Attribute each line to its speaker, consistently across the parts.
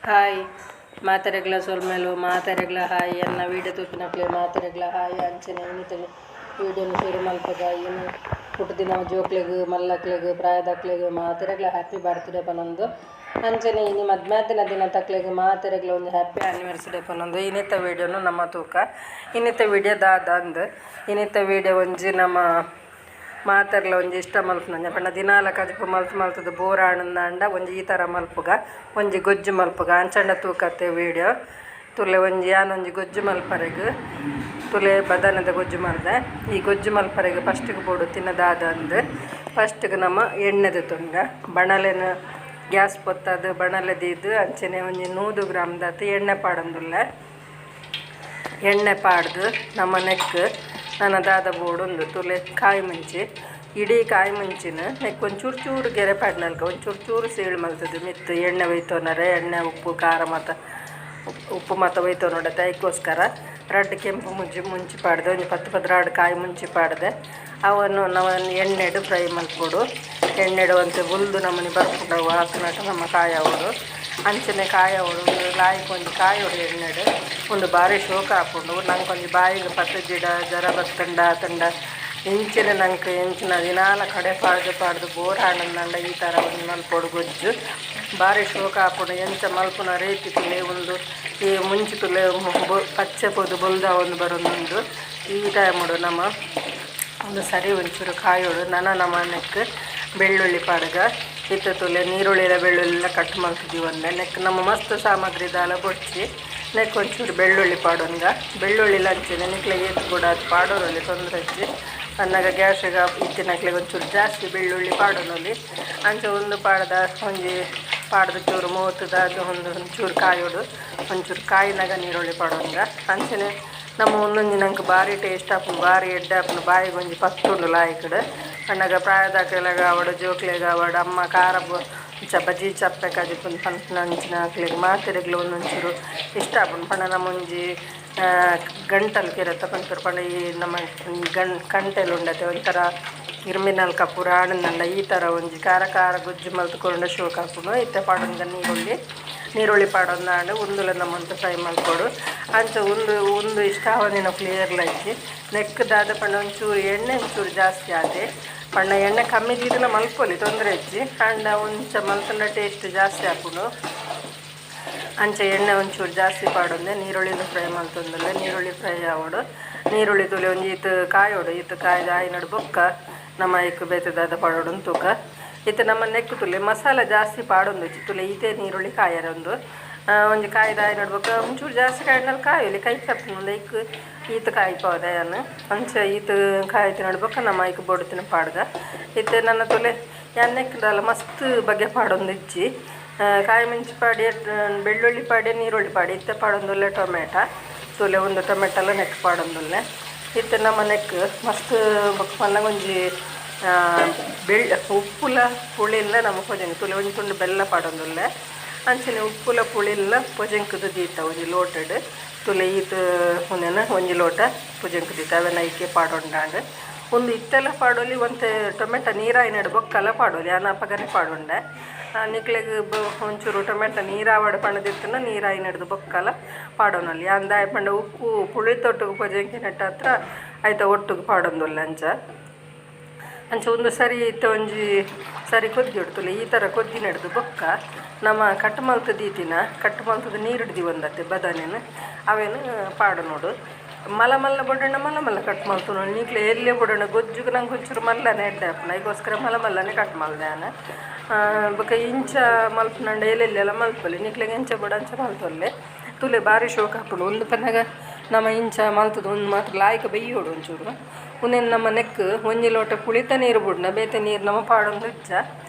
Speaker 1: Hi ಮಾತೆರೆಗ್ಲ ಸೊಲ್ಮೆಲು ಮಾತೆರೆಗ್ಲ hi ಎನ್ನ video ತೂಪಿನಕ್ಲೆ ಮಾತೆರೆಗ್ಲ hi ಅಂಚನೆ ಇನ್ನಿತ ವೀಡಿಯೋನು ಶುರು ಮಲ್ಪುಗ ಇನ್ನು ಪುಟ್ಟುದಿನ ಜೋಕ್ಲೆಗ್ ಮಲ್ಲಕ್ಲೆಗ್ ಪ್ರಾಯದಕ್ಲೆಗ್ ಮಾತೆರೆಗ್ಲ ಹ್ಯಾಪಿ ಬರ್ತ್ಡೇ ಪನೊಂದು ಅಂಚನೆ ಇನಿ ಮದ್ಮಾದಿನ ದಿನ ತಕ್ಲೆಗ್ ಮಾತೆರೆಗ್ಲ ಒಂಜಿ ಹ್ಯಾಪಿ ಆನಿವರ್ಸರಿ ಪನೊಂದು ಇನ್ನಿತ ವೀಡಿಯೋನು ನಮ್ಮ ತೂಕ ಇನ್ನಿತ ವೀಡಿಯೋ ದಾದ ಅಂದ್ ಇನ್ನಿತ ವೀಡಿಯೋ ಒಂಜಿ ನಮ್ಮ ಮಾತೆರ್ಲ ಒಂಜಿ ಇಷ್ಟ ಮಲ್ಪುನ ಪಂಡ ದಿನಾಲ ಕಜಿಪು ಮಲ್ತ್ ಮಲ್ತುದು ಬೋರ್ ಆಂಡ ಒಂಜಿ ಈ ಥರ ಮಲ್ಪುಗ ಒಂಜಿ ಗೊಜ್ಜು ಮಲ್ಪುಗ ಅಂಚಂಡ ತೂಕತ್ತೆ ವೀಡಿಯೋ ತುಲೆ ಒಂಜಿ ಯಾನೊಂಜಿ ಗೊಜ್ಜು ಮಲ್ಪರೆಗ್ ತುಲೆ ಬದನೆದ ಗೊಜ್ಜು ಮಲ್ದೆ. ಈ ಗೊಜ್ಜು ಮಲ್ಪರೆಗ್ ಫಸ್ಟಿಗೆ ಬೋಡು ತಿನ್ನದಾದ ಅಂದ್ ಫಸ್ಟಿಗೆ ನಮ್ಮ ಎಣ್ಣೆದ ತುಂಡ ಬಣಲೆನ ಗ್ಯಾಸ್ ಪೊತ್ತದು ಬಣಲೆ ದೀದ್ ಅಂಚನೆ ಒಂಜಿ 100 ಗ್ರಾಮ್ ದಾತ್ ಎಣ್ಣೆ ಪಾಡೊಂದುಲ್ಲೆ. ಎಣ್ಣೆ ಪಾಡ್ದು ನಮ್ಮ ನೆಕ್ ನನ ದಾದ ಬೋಡುಂದು ತುಲೆ ಕಾಯಿ ಮುಂಚಿ ಇಡೀ ಕಾಯಿ ಮುಂಚಿನ ನೆಕ್ ಒಂಚೂರು ಚೂರು ಗೆರೆ ಪಾಡ್ನಲ್ಕ ಒಂಚೂರು ಚೂರು ಸೀಳು ಮಲ್ತದು ಮಿತ್ತು ಎಣ್ಣೆ ಒಯ್ತೋನರೆ ಎಣ್ಣೆ ಉಪ್ಪು ಖಾರ ಮಾತ ಉಪ್ಪು ಮಾತ ಒಯ್ತೋ ನೋಡತ್ತೆ. ಐಕ್ಕೋಸ್ಕರ ರಡ್ಡ್ ಕೆಂಪು ಮುಂಚಿ ಮುಂಚಿ ಪಾಡ್ದೆ ಒಂಜಿ 10 12 ಕಾಯಿ ಮುಂಚಿ ಪಾಡ್ದೆ ಅವನ್ನು ನಾವು ಎಣ್ಣೆಡು ಫ್ರೈ ಮಲ್ಪೊಡು. ಎಣ್ಣೆಡು ಒಂತೆ ಬುಲ್ದು ನಮೂನಿ ಬರ್ಪುಂಡು ಆತನಟ ನಮ್ಮ ಕಾಯಿ ಆವೊಡು ಅಂಚನೆ ಕಾಯಿ ಆವೊಡು ಲಾಯ್ಕ್ ಒಂಜಿ ಕಾಯೋಡು ಎಣ್ಣೆಡು ಉಂದು ಬಾರಿ ಶೋಕ ಆಪುಂಡು. ನಂಕ್ ಒಂಜಿ ಬಾಯಿಗ್ ಪತ್ತುಜಿಡ ಜರ ಬತ್ತುಂಡ ಅತ್ತುಂಡ ಇಂಚಿನ ನಂಕ್ ಎಂಚಿನ ದಿನಾಲ ಕಡೆ ಪಾಡ್ದು ಪಾಡ್ದು ಬೋರ್ ಆಂಡ ಈ ಥರ ಒಂಜಿ ಮಲ್ಪೊಡು ಗೊಜ್ಜು ಬಾರಿ ಶೋಕ ಆಪುಂಡು. ಎಂಚ ಮಲ್ಪುನ ರೀತಿ ತುಲೆ ಉಂದು ಈ ಮುಂಚಿ ತುಲೆ ಪಚ್ಚೆ ಪೋದು ಬೊಲ್ದಾವೊಂದು ಬರೊಂದುಂಡು. ಈ ಟೈಮುಡು ನಮ ಒಂದು ಸರಿ ಒಂಚೂರು ಕಾಯೋಡು ನನ ನಮ ನೆಕ್ ಬೆಳ್ಳುಳ್ಳಿ ಪಾಡ್ಗ ಇತ್ತೆ ತುಲೆ ನೀರುಳ್ಳಿಲ ಬೆಳ್ಳುಳ್ಳಿಲ ಕಟ್ ಮಲ್ತುದೀವೊಂದೆ ನೆಕ್ ನಮ್ಮ ಮಸ್ತ್ ಸಾಮಗ್ರಿ ದಾಲ ಬೊಡ್ಚಿ ನೆಕ್ ಒಂಚೂರು ಬೆಳ್ಳುಳ್ಳಿ ಪಾಡೊನ್ಗ. ಬೆಳ್ಳುಳ್ಳಿಲ ಅಂಚನೆ ನಿಕ್ಲೆಗ್ ಏತ್ ಬೋಡಾತ್ ಪಾಡೊನೊಲಿ ತೊಂದರೆ ಇಜ್ಜಿ. ಪನ್ನಗ ಗ್ಯಾಸ್ಗ್ ಇತ್ತಿನಕ್ಲೆಗ್ ಒಂಚೂರು ಜಾಸ್ತಿ ಬೆಳ್ಳುಳ್ಳಿ ಪಾಡೊನೊಲಿ. ಅಂಚ ಉಂದು ಪಾಡ್ದ ಒಂಜಿ ಪಾಡ್ದು ಚೂರು ಮೂತುದ ಒಂದು ಒಂಚೂರು ಕಾಯೋಡು ಒಂಚೂರು ಕಾಯಿನಾಗ ನೀರುಳ್ಳಿ ಪಾಡೊನ್ಗ. ಅಂಚನೆ ನಮ್ಮ ಒಂದೊಂಜಿ ನಂಕ್ ಬಾರಿ ಟೇಸ್ಟ್ ಆಪುಂಡು ಬಾರಿ ಎಡ್ಡೆ ಆಪುಂಡು ಬಾಯಿಗ್ ಒಂಜಿ ಪತ್ತುಂಡು ಲಾಯ್ಕ್ಡ್. ಪನ್ನಗ ಪ್ರಾಯದಕ್ಲೆಗ್ ಆವಡ್ ಜೋಕ್ಲೆಗ್ ಆವಡ್ ಅಮ್ಮ ಖಾರ ಇಂಚ ಬಜಿ ಚಪ್ಪೆ ಕಜಿಪುಂದು ಪನ್ಪಿನ ಅಂಚಿನ ಅಕ್ಲೆಗ್ ಮಾತೆರೆಗ್ಲ ಒಂದೊಂಚೂರು ಇಷ್ಟ ಆಪುಂಡು. ಪಂಡ ನಮೊಂಜಿ ಗಂಟಲು ಕೆರೆತ ಪನ್ಪೆರ್ ಪಂಡ ಈ ನಮ್ಮ ಕಂಟೆಲ್ ಉಂಡತೆ ಒಂಥರ ಇರ್ಮಿನಲ್ಕ ಪೂರ ಆಂಡ ಈ ಥರ ಒಂಜಿ ಖಾರ ಖಾರ ಗೊಜ್ಜು ಮಲ್ತ್ ಕೊರ್ಂಡ ಶೋಕ್ ಆಪುಂಡು. ಇತ್ತೆ ಪಾಡೊಂದ ನೀರುಳ್ಳಿ ನೀರುಳ್ಳಿ ಪಾಡೊಂದಾಂಡ ಉಂದುಲ ನಮೊಂತೆ ಫ್ರೈ ಮಲ್ಪೊಡು. ಅಂಚ ಉಂದು ಉಂದು ಇಷ್ಟ ಆವಂದಿನಕುಲು ಏರ್ಲ ಇಜ್ಜಿ. ನೆಕ್ ದಾದ ಪಂಡ ಒಂಚೂರು ಎಣ್ಣೆ ಒಂಚೂರು ಜಾಸ್ತಿ ಆತೆ ಪಂಡ ಎಣ್ಣೆ ಕಮ್ಮಿ ದೀದಲ ಮಲ್ಪೊಲಿ ತೊಂದರೆ ಇಜ್ಜಿ. ಆಂಡ ಒಂಚ ಮಲ್ತುಂಡ ಟೇಸ್ಟ್ ಜಾಸ್ತಿ ಆಪುಂಡು. ಅಂಚ ಎಣ್ಣೆ ಒಂಚೂರು ಜಾಸ್ತಿ ಪಾಡೊಂದೆ ನೀರುಳ್ಳಿನ ಫ್ರೈ ಮಲ್ತೊಂದುಲ್ಲೆ. ನೀರುಳ್ಳಿ ಫ್ರೈ ಆವೊಡು ನೀರುಳ್ಳಿ ತುಲೆ ಒಂಜಿ ಈತ್ ಕಾಯೋಡು ಈತ್ ಕಾಯ್ದು ಆಯಿನಡ್ ಬೊಕ್ಕ ನಮ್ಮ ಐಕ್ ಬೇತೆ ದಾದ ಪಾಡೊಡು ತೂಕ. ಇತ್ತೆ ನಮ್ಮ ನೆಕ್ ತುಲೆ ಮಸಾಲೆ ಜಾಸ್ತಿ ಪಾಡೊಂದುಜ್ಜಿ ತುಲೆ ಈತೆ ನೀರುಳ್ಳಿ ಕಾಯರೆ ಉಂದು ಒಂಜಿ ಕಾಯ್ದು ಆಯಿನಡ್ ಬೊಕ್ಕ ಒಂಚೂರು ಜಾಸ್ತಿ ಕಾಯ್ನಲ್ಲಿ ಕಾಯೊಲಿ ಕೈಪೆ ಆಪುಂಡು. ಐಕ್ ಈತ್ ಕಾಯ್ಪಾವದೆ ಯಾನ್ ಅಂಚ ಈತ್ ಕಾಯ್ತಿನಡ್ ಬೊಕ್ಕ ನಮ್ಮ ಐಕ್ ಬೊಡುತ್ತಿನ ಪಾಡ್ಗ. ಇತ್ತೆ ನನ್ನ ತುಲೆ ಯಾನ್ ನೆಕ್ ದಾಲ ಮಸ್ತ್ ಬಗೆ ಪಾಡೊಂದಿಜ್ಜಿ. ಕಾಯಿ ಮುಂಚಿ ಪಾಡಿ ಬೆಳ್ಳುಳ್ಳಿ ಪಾಡಿ ನೀರುಳ್ಳಿ ಪಾಡಿ ಇತ್ತೆ ಪಾಡೊಂದುಲ್ಲೆ ಟೊಮೆಟ ತುಲೆ ಒಂದು ಟೊಮೆಟೊಲ ನೆಕ್ ಪಾಡೊಂದುಲ್ಲೆ. ಇತ್ತೆ ನಮ್ಮ ನೆಕ್ ಮಸ್ತ್ ಬೊಕ್ಕ ಪನ್ನಗ ಒಂಜಿ ಉಪ್ಪುಲ ಪುಳಿಲ ನಮ್ಮ ಪೊಜೆಂಕ್ ತುಲೆ ಒಂಜಿ ತುಂಡು ಬೆಲ್ಲ ಪಾಡೊಂದುಲ್ಲೆ. ಅಂಚನೆ ಉಪ್ಪುಲ ಪುಳಿಲ ಪೊಜೆಂಕುದು ದೀತ ಒಂಜಿ ಲೋಟಡ್ ತುಲೆ ಈತ್ ಉಂದೆನ ಒಂಜಿ ಲೋಟ ಪೊಜೆಂಕ್ ದೀತ ಅವೆನ್ ಐಕೆ ಪಾಡೊಂಡಾಂಡ್. ಉಂದು ಇತ್ತೆಲ ಪಾಡೊಲಿ ಒಂತೆ ಟೊಮೆಟೊ ನೀರಾಯಿನಡ್ ಬೊಕ್ಕಲ ಪಾಡೊಲಿ ಯಾನ್ ಅಪಗನೆ ಪಾಡೊಂಡೆ. ನಿಕ್ಲೆಗ್ ಒಂಚೂರು ಟೊಮೆಟೊ ನೀರಾವಡ್ ಪಂಡದಿತ್ತುಂಡ ನೀರಾಯಿನಡ್ದು ಬೊಕ್ಕಲ ಪಾಡೊನೊಲಿ. ಯಾನ್ ದಾಯೆ ಪಂಡ ಉಪ್ಪು ಪುಳಿತೊಟ್ಟುಗು ಪೊಜೆಂಕಿನೆಟ್ಟ ಹತ್ರ ಐತ ಒಟ್ಟುಗು ಪಾಡೊಂದುಲ್ಲೆ. ಅಂಚ ಅಂಚ ಉಂದು ಸರಿ ಇತ್ತೆ ಒಂಜಿ ಸರಿ ಕೊದ್ದಿಯೊಡು ತುಲೆ ಈ ಥರ ಕೊದ್ದಿನಡ್ದು ಬೊಕ್ಕ ನಮ್ಮ ಕಟ್ ಮಲ್ತ್ ದೀತಿನ ಕಟ್ ಮಲ್ತುದು ನೀರು ದೀವೊಂದತ್ತೆ ಬದನೆನ್ ಅವೆನ್ ಪಾಡೊನೊಡು. ಮಲ್ಲ ಮಲ್ಲ ಬೊಡಣ್ಣ ಮಲ್ಲ ಮಲ್ಲ ಕಟ್ ಮಲ್ತುನೊಡು ನಿಕ್ಲೆ ಎಲ್ಯ ಬೊಡಣ್ಣ ಗೊಜ್ಜುಗು ನಂಗೆ ಒಂಚೂರು ಮಲ್ಲನೆ ಎಡ್ಡೆ ಆಪುಂಡು ಐಕೋಸ್ಕರ ಮಲ್ಲ ಮಲ್ಲನೆ ಕಟ್ ಮಲ್ದೆ ಯಾನ್. ಬೊಕ್ಕ ಇಂಚ ಮಲ್ಪುನಂಡ ಎಲ್ಲೆಲ್ಲೆಲ್ಲ ಮಲ್ಪೊಲಿ ನಿಕ್ಲೆಗ್ ಎಂಚ ಬೋಡು ಅಂಚ ಮಲ್ತೊಲ್ಲೆ. ತುಲೆ ಬಾರಿ ಶೋಕ್ ಆಪುಂಡು. ಉಂದು ಪನ್ನಗ ನಮ ಇಂಚ ಮಲ್ತುದು ಉಂದು ಮಾತ್ರ ಲಾಯ್ಕ್ ಬೈಯೋಡು ಒಂಚೂರು. ಉಂದೆನ್ ನಮ್ಮ ನೆಕ್ ಒಂಜಿ ಲೋಟ ಪುಳಿತ ನೀರು ಬುಡ್ನ ಬೇತೆ ನೀರು ನಮ ಪಾಡೊಂದು ಇಜ್ಜ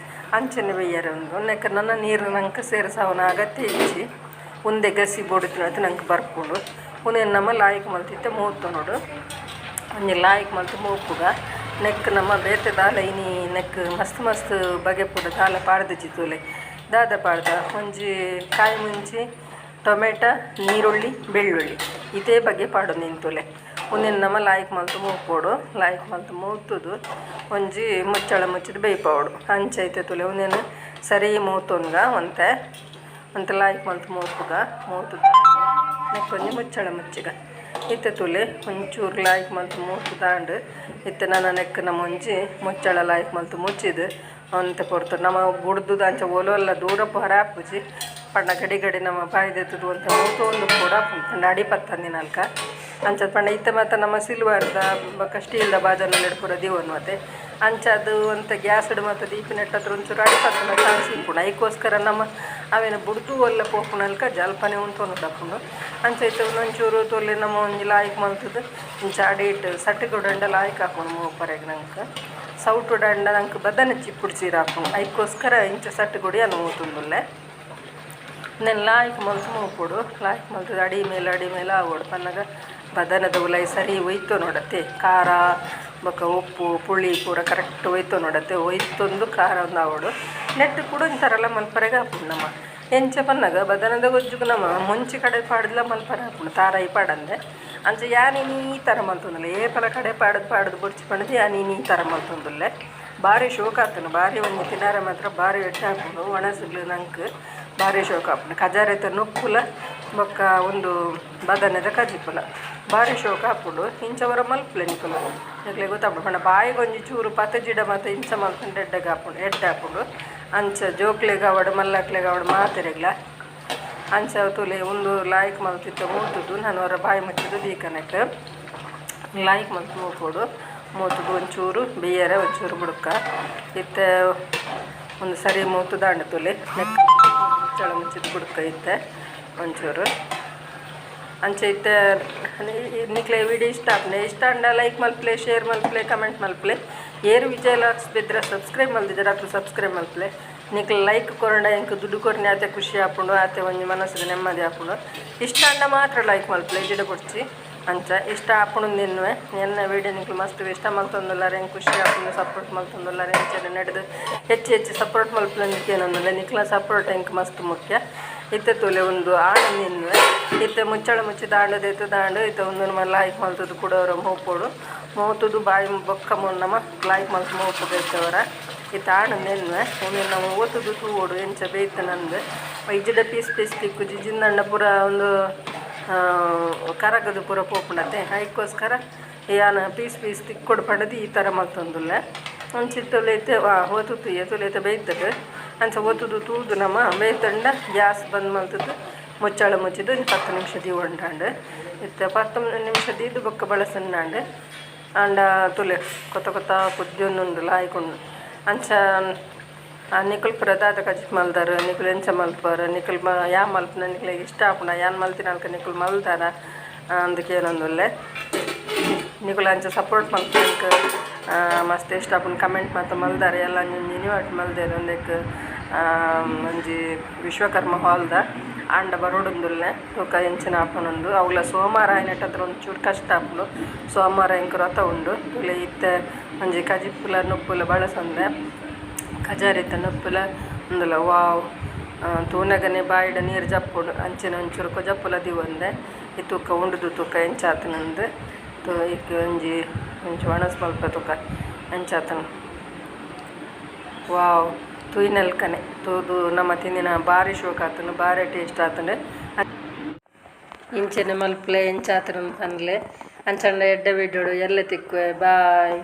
Speaker 1: ಅಂಚನೆ ಬೈಯರೆ ಉಂದು ನೆಕ್ ನನ ನೀರು ನಂಕ್ ಸೇರ್ಸಾವುನ ಅಗತ್ಯ ಇಜ್ಜಿ. ಉಂದೆ ಗಸಿ ಬೋಡುತ್ತಿನತ್ ನಂಕ್ ಬರ್ಪುಂಡು. ಉಂದೆನ್ ನಮ ಲಾಯ್ಕ್ ಮಲ್ತಿತ್ತೆ ಮೂತೊನೊಡು ಒಂಜಿ ಲಾಯ್ಕ್ ಮಲ್ತ್ ಮೂಪುಗ. ನೆಕ್ ನಮ್ಮ ಬೇತೆ ದಾಲ ಇನಿ ನೆಕ್ ಮಸ್ತ್ ಮಸ್ತ್ ಬಗೆ ಪೂರ ದಾಲ ಪಾಡ್ದಿಜ್ಜಿ. ತೂಲೆ ದಾದ ಪಾಡ್ದ ಒಂಜಿ ಕಾಯಿ ಮುಂಚಿ ಟೊಮೆಟೊ ನೀರುಳ್ಳಿ ಬೆಳ್ಳುಳ್ಳಿ ಇದೇ ಬಗೆ ಪಾಡೊಂದಿನಿ ತೂಲೆ. ಉಂದೆನ್ ನಮ ಲಾಯ್ಕ್ ಮಲ್ತ್ ಮೂಪೊಡು. ಲಾಯ್ಕ್ ಮಲ್ತ್ ಮೂತುದು ಒಂಜಿ ಮುಚ್ಚಳ ಮುಚ್ಚಿದ್ ಬೇಯ್ಪಾವೊಡು. ಅಂಚ ಐತೆ ತೂಲೆ ಉಂದೆನ್ ಸರಿ ಮೂತೊನ್ಗ ಒಂತೆ. ಅಂತ ಲಾಯ್ಕ್ ಮಲ್ತು ಮೋಪುಗ ಮೋತು ನೆಕ್ಕೊಂಜಿ ಮುಚ್ಚಳ ಮುಚ್ಚಿಗ ಇತ್ತೆ ತುಲೆ ಒಂಚೂರು ಲಾಯ್ಕ್ ಮಲ್ತು ಮೂತು ದಾಂಡು ಇತ್ತೆ ನನ್ನ ನೆಕ್ ನಮ್ಮ ಒಂಜಿ ಮುಚ್ಚಳ ಲಾಯ್ಕ್ ಮಲ್ತು ಮುಚ್ಚಿದು ಅಂತೆ ಪೊರ್ತು ನಮ್ಮ ಬುಡ್ದು ಅಂಚ ಒಲೊಲ್ಲ ದೂರ ಹೊರ ಆಪುಜಿ ಪಂಡ ಗಡಿ ಗಡಿ ನಮ್ಮ ಬಾಯಿದೆತ್ತದು ಅಂತ ಮೂತು ಒಂದು ಕೂಡ ಪಂಡ ಅಡಿ ಪತ್ತಂದಿನಲ್ಕ ಅಂಚ ಪಂಡ ಇತ್ತೆ ಮತ್ತು ನಮ್ಮ ಸಿಲ್ವರ್ದ ಬೊಕ್ಕ ಸ್ಟೀಲ್ದ ಬಾಜನ ಪೂರ ದೀವನ್ ಮತ್ತೆ ಅಂಚ ಅದು ಅಂತ ಗ್ಯಾಸ್ ಮತ್ತು ದೀಪ ನೆಟ್ಟತ್ರ ಒಂಚೂರು ಅಡಿ ಪತ್ತನ ಚಾನ್ಸ್ ಇಪ್ಪುಂಡು ಐಕ್ಕೋಸ್ಕರ ನಮ್ಮ ಅವೇನು ಬುಡ್ದು ಒಲ್ಲ ಪೋಪುನಲ್ಕ ಜಲ್ಪನೆ ಉಂಟು ದಪ್ಪುಂಡು ಅಂಚ ಇತ್ತೆ ಒಂಚೂರು ತೊಲೆ ನಮ್ಮ ಒಂಜಿ ಲಾಯ್ಕ್ ಮಲ್ತದ್ದು ಇಂಚ ಅಡಿ ಇಟ್ಟು ಸಟ್ಟಿ ಕೊಡಂಡ ಲಾಯ್ಕ್ ಹಾಕೊಂಡು ಮೂಪರೆಗ್ ನಂಗೆ ಸೌಟು ದಂಡ ನಂಗೆ ಬದನೆ ಚಿಪ್ಪುಡು ಚೀರ ಹಾಕೊಂಡು ಐಕ್ಕೋಸ್ಕರ ಇಂಚ ಸಟ್ಟು ಕೊಡಿ ಅನ್ನು ಮೂತುಂದುಲ್ಲೆ నేను ಲಾಯ್ಕ್ ಮಲ್ತು ಮೂಪುಡು ಲಾಯ್ಕ್ ಮಲ್ತದ ಅಡಿ ಮೇಲೆ ಅಡಿ ಮೇಲೆ ಆವೋಡು ಪನ್ನಗ ಬದನದ ಉಲೈ ಸರಿ ಒಯ್ತು ನೋಡತ್ತೆ ಖಾರ ಬೊಕ್ಕ ಉಪ್ಪು ಪುಳಿ ಪೂರ ಕರೆಕ್ಟ್ ಒಯ್ತು ನೋಡತ್ತೆ ಒಯ್ತೊಂದು ಖಾರ ಒಂದು ಆವೋಡು ನೆಟ್ಟು ಕೂಡ ಒಂಥರಲ್ಲ ಮಲ್ಪರೆಗೆ ಹಾಪುಂಡು ನಮ್ಮ ಎಂಚ ಪನ್ನಗ ಬದನದ ಗೊಜ್ಜುಗು ನಮ್ಮ ಮುಂಚೆ ಕಡೆ ಪಾಡ್ದಲ ಮಲ್ಪರೆ ಹಾಪುಂಡು ತಾರಾಯಿ ಪಾಡಂದೆ ಅಂಚ ಯಾನಿನಿ ಈ ಥರ ಮಲ್ತೊಂದುಲ್ಲೆ ಏಪಲ ಕಡೆ ಪಾಡದು ಪಾಡದು ಬೊಡ್ಚಿ ಪಂಡದು ಯಾನಿನಿ ಈ ಥರ ಮಲ್ತೊಂದುಲ್ಲೆ ಭಾರಿ ಶೋಕ ಆತನು ಭಾರಿ ಒಂಜಿ ತಿನಾರೆ ಮಾತ್ರ ಭಾರಿ ಎಡ್ಡೆ ಆಪುಂಡು ಒಣಸುಗ್ಲು ನಂಕ್ ಭಾರಿ ಶೋಕ ಆಪುಂಡು ಕಜಾರೆತ ನುಪ್ಪುಲ ಬೊಕ್ಕ ಒಂದು ಬದನೆದ ಕಜಿಪುಲ ಭಾರಿ ಶೋಕ ಆಪುಂಡು ಇಂಚವರ ಮಲ್ಪುಲೆ ನಿಕುಲು ನಿಕ್ಲೆ ಗೊತ್ತಾಪುಂಡು ಪಂಡ ಬಾಯಿಗೊಂಜಿ ಚೂರು ಪತಜಿಡ ಮಾತ ಇಂಚ ಮಲ್ಪುಂಡು ಎಡ್ಡೆಗೆ ಆಪುಂಡು ಎಡ್ಡೆ ಆಪುಂಡು ಅಂಚ ಜೋಕ್ಲೆಗ್ ಆವಡ್ ಮಲ್ಲಕ್ಲೆಗ್ ಆವಡ್ ಮಾತೆರೆಗ್ಲ ಅಂಚ ತುಲೆ ಒಂದು ಲಾಯ್ಕ್ ಮಲ್ತಿತ್ತು ಮೂತುದು ನಾನು ಅವರ ಬಾಯಿ ಮುಚ್ಚಿದ್ದು ದೀಕನಕ್ ಲಾಯ್ಕ್ ಮಲ್ತು ಮೂಪೊಡು ಮೂತುದು ಒಂಚೂರು ಬೇಯರೆ ಒಂಚೂರು ಬುಡ್ಕ ಇತ್ತೆ ಒಂದು ಸರಿ ಮೂತು ದಾಂಡು ತುಲೆ ನೆಕ್ ಮುಚ್ಚಳ ಮುಚ್ಚಿದ್ದು ಬುಡ್ಕ ಇತ್ತೆ ಒಂಚೂರು ಅಂಚ ಇತ್ತೆ ನಿಕ್ಲೆ ವಿಡಿಯೋ ಇಷ್ಟ ಆಪುಂಡು ಇಷ್ಟ ಆಂಡ ಲೈಕ್ ಮಲ್ಪಲೆ ಶೇರ್ ಮಲ್ಪಲೆ ಕಮೆಂಟ್ ಮಲ್ಪಲೆ ಏರು ವಿಜಯ್ ಲಾಕ್ಸ್ ಬಿದ್ರೆ ಸಬ್ಸ್ಕ್ರೈಬ್ ಮಲ್ದಿದ್ದಾರೆ ಅಕ್ಲು ಸಬ್ಸ್ಕ್ರೈಬ್ ಮಲ್ಪಲೆ ನಿಕ್ಲೆ ಲೈಕ್ ಕೊರಂಡ ಎಂಕ್ ದುಡ್ಡು ಕೊರ್ನೆ ಆತೆ ಖುಷಿ ಆಪುಂಡು ಆತೆ ಒಂಜಿ ಮನಸ್ಸಿಗೆ ನೆಮ್ಮದಿ ಆಪುಂಡು ಇಷ್ಟ ಆಂಡ ಮಾತ್ರ ಲೈಕ್ ಮಲ್ಪಲೆ ಜಿಡ ಬೊಡ್ಚಿ ಅಂಚ ಇಷ್ಟ ಆಪುಂಡು ನಿನ್ವೆ ಎನ್ನ ವಿಡಿಯೋ ನಿಕ್ಲು ಮಸ್ತ್ ಇಷ್ಟ ಮಲ್ತೊಂದುಲ್ಲಾರ ಎಂಕ್ ಖುಷಿ ಆಪುಂಡು ಸಪೋರ್ಟ್ ಮಲ್ತೊಂದುಲ್ಲಾರ ಎಂಚನೆ ನಡೆದು ಹೆಚ್ಚು ಹೆಚ್ಚು ಸಪೋರ್ಟ್ ಮಲ್ಪಲೆ ನಿಕ್ಕೇನೊಂದುಲ್ಲ ನಿಕ್ಲ ಸಪೋರ್ಟ್ ಎಂಕ್ ಮಸ್ತ್ ಮುಖ್ಯ ಇತ್ತೆ ತುಲೆ ಒಂದು ಆಣ್ ನಿನ್ವೆ ಇತ್ತೆ ಮುಚ್ಚಳ ಮುಚ್ಚಿ ದಾಂಡು ಇತ್ತು ದಾಂಡು ಇತ್ತೆ ಒಂದು ಲಾಯ್ಕ್ ಮಲ್ತದ್ದು ಕೂಡ ಅವರ ಮೋಪೋಡು ಮೋತುದು ಬಾಯಿ ಬೊಕ್ಕ ಮೊನ್ನಮ ಲಾಯ್ಕ್ ಮಲ್ತು ಮೋಪು ಇತ್ತವರ ಇತ್ತೆ ಆಣ್ ನೆನ್ವೆ ಒಮ್ಮೆ ನಾವು ಓತುದು ತೂವೋಡು ಎಂಚ ಬೇಯ್ತು ನಂದು ಇಜ್ಜಿಡ ಪೀಸ್ ಪೀಸ್ ತಿಕ್ಕು ಜಿಜಿಂದಂಡ ಪೂರ ಒಂದು ಕರಗದು ಪೂರ ಪೋಪುಂಡತೆ ಐಕ್ಕೋಸ್ಕರ ಯಾನ ಪೀಸ್ ಪೀಸ್ ತಿಕ್ಕೊಡು ಪಂಡದು ಈ ಥರ ಮಲ್ತೊಂದುಲ್ಲೆ ಒಂಚಿತ್ತೊಲೈತೆ ಓತು ತುಯ್ಯ ತುಲೈತೆ ಬೇಯ್ತದೆ ಅಂಚ ಒತ್ತುದು ತೂದು ನಮ್ಮ ಬೇಯ್ತಂಡ ಗ್ಯಾಸ್ ಬಂದ್ ಮಲ್ತದ್ದು ಮುಚ್ಚಾಳ ಮುಚ್ಚಿದ್ದು ಒಂದು 10 ನಿಮಿಷ ದೀವೊಂಡಾಂಡ್ ಇತ್ತೆ 10 ನಿಮಿಷ ದೀದು ಬೊಕ್ಕ ಬಳಸನ್ನಾಂಡ್ ಆಂಡ ತುಲೆ ಕೊತ್ತ ಕೊತ್ತ ಕುದ್ಯೊಂದುಂಡು ಲಾಯ್ಕೊಂಡು ಅಂಚ ನಿಕುಲ್ ಪೂರ ದಾದ ಕಜಿಪ್ ಮಲ್ದಾರ ನಿಕುಲ್ ಎಂಚ ಮಲ್ಪುವರ್ ನಿಕುಲ್ ಮ ಯಾ ಮಲ್ಪುನ ನಿಕ್ಲೆಗ್ ಇಷ್ಟ ಆಪುಂಡ ಯಾನ್ ಮಲ್ತಿನಲ್ಕ ನಿಕುಲ್ ಮಲ್ದಾರ ಅಂದಕ್ಕೆ ನಿಕುಲ್ ಅಂಚ ಸಪೋರ್ಟ್ ಮಲ್ಪುನಂಕ್ ಮಸ್ತ್ ಇಷ್ಟ ಆಪುಂಡು ಕಮೆಂಟ್ ಮಾತ ಮಲ್ದಾರ ಎಲ್ಲ ಒಂಜಿ ಇನ್ವೈಟ್ ಮಲ್ದೆರ್ ಉಂದೆಕ್ ಒಂಜಿ ವಿಶ್ವಕರ್ಮ ಹಾಲ್ದ ಆಂಡ ಬರೋಡುಂದುಲ್ಲೆ ಬೊಕ ಎಂಚಿನ ಆಪುನಂದು ಅವ್ಲ ಸೋಮಾರ ಆಯಿನೆಟ್ ಹತ್ರ ಒಂಚೂರು ಕಷ್ಟ ಆಪುಂಡು ಸೋಮಾರ ಎಂಕ್ ವ್ರತ ಉಂಡು ತುಲೆ ಇತ್ತೆ ಒಂಜಿ ಕಜಿಪುಲ ನುಪ್ಪುಲ ಬಳಸಂದೆ ಕಜಾರಿತ ನುಪ್ಪುಲ ಉಂದುಲ ವಾವ್ ತೂನಗನೆ ಬಾಯಿಡ್ ನೀರು ಜಪ್ಪುಂಡು ಅಂಚಿನ ಒಂಚೂರು ಕೊಜಪುಲ ದೀವೊಂದೆ ಈ ತೂಕ ಉಂಡುದು ತೂಕ ಎಂಚಾತನಂದು ಇಕ್ ಒಂಜಿ ಒಂಜಿ ಒಣಸ್ ಮಲ್ಪ ತೂಕ ಎಂಚಾತನ ವಾವ್ ತೂಯಿನಲ್ಕನೆ ತೂದು ನಮ್ಮ ತಿಂದಿನ ಬಾರಿ ಶೋಕ್ ಆತುಂಡು ಬಾರಿ ಟೇಸ್ಟ್ ಆತುಂಡು ಇಂಚನೆ ಮಲ್ಪಲೆ ಎಂಚಾತನ ಪನ್ಲೆ ಅಂಚಂಡ ಎಡ್ಡೆ ವಿಡಿಯೋಡು ಎಲ್ಲ ತಿಕ್ಕುವೆ ಬಾಯ್.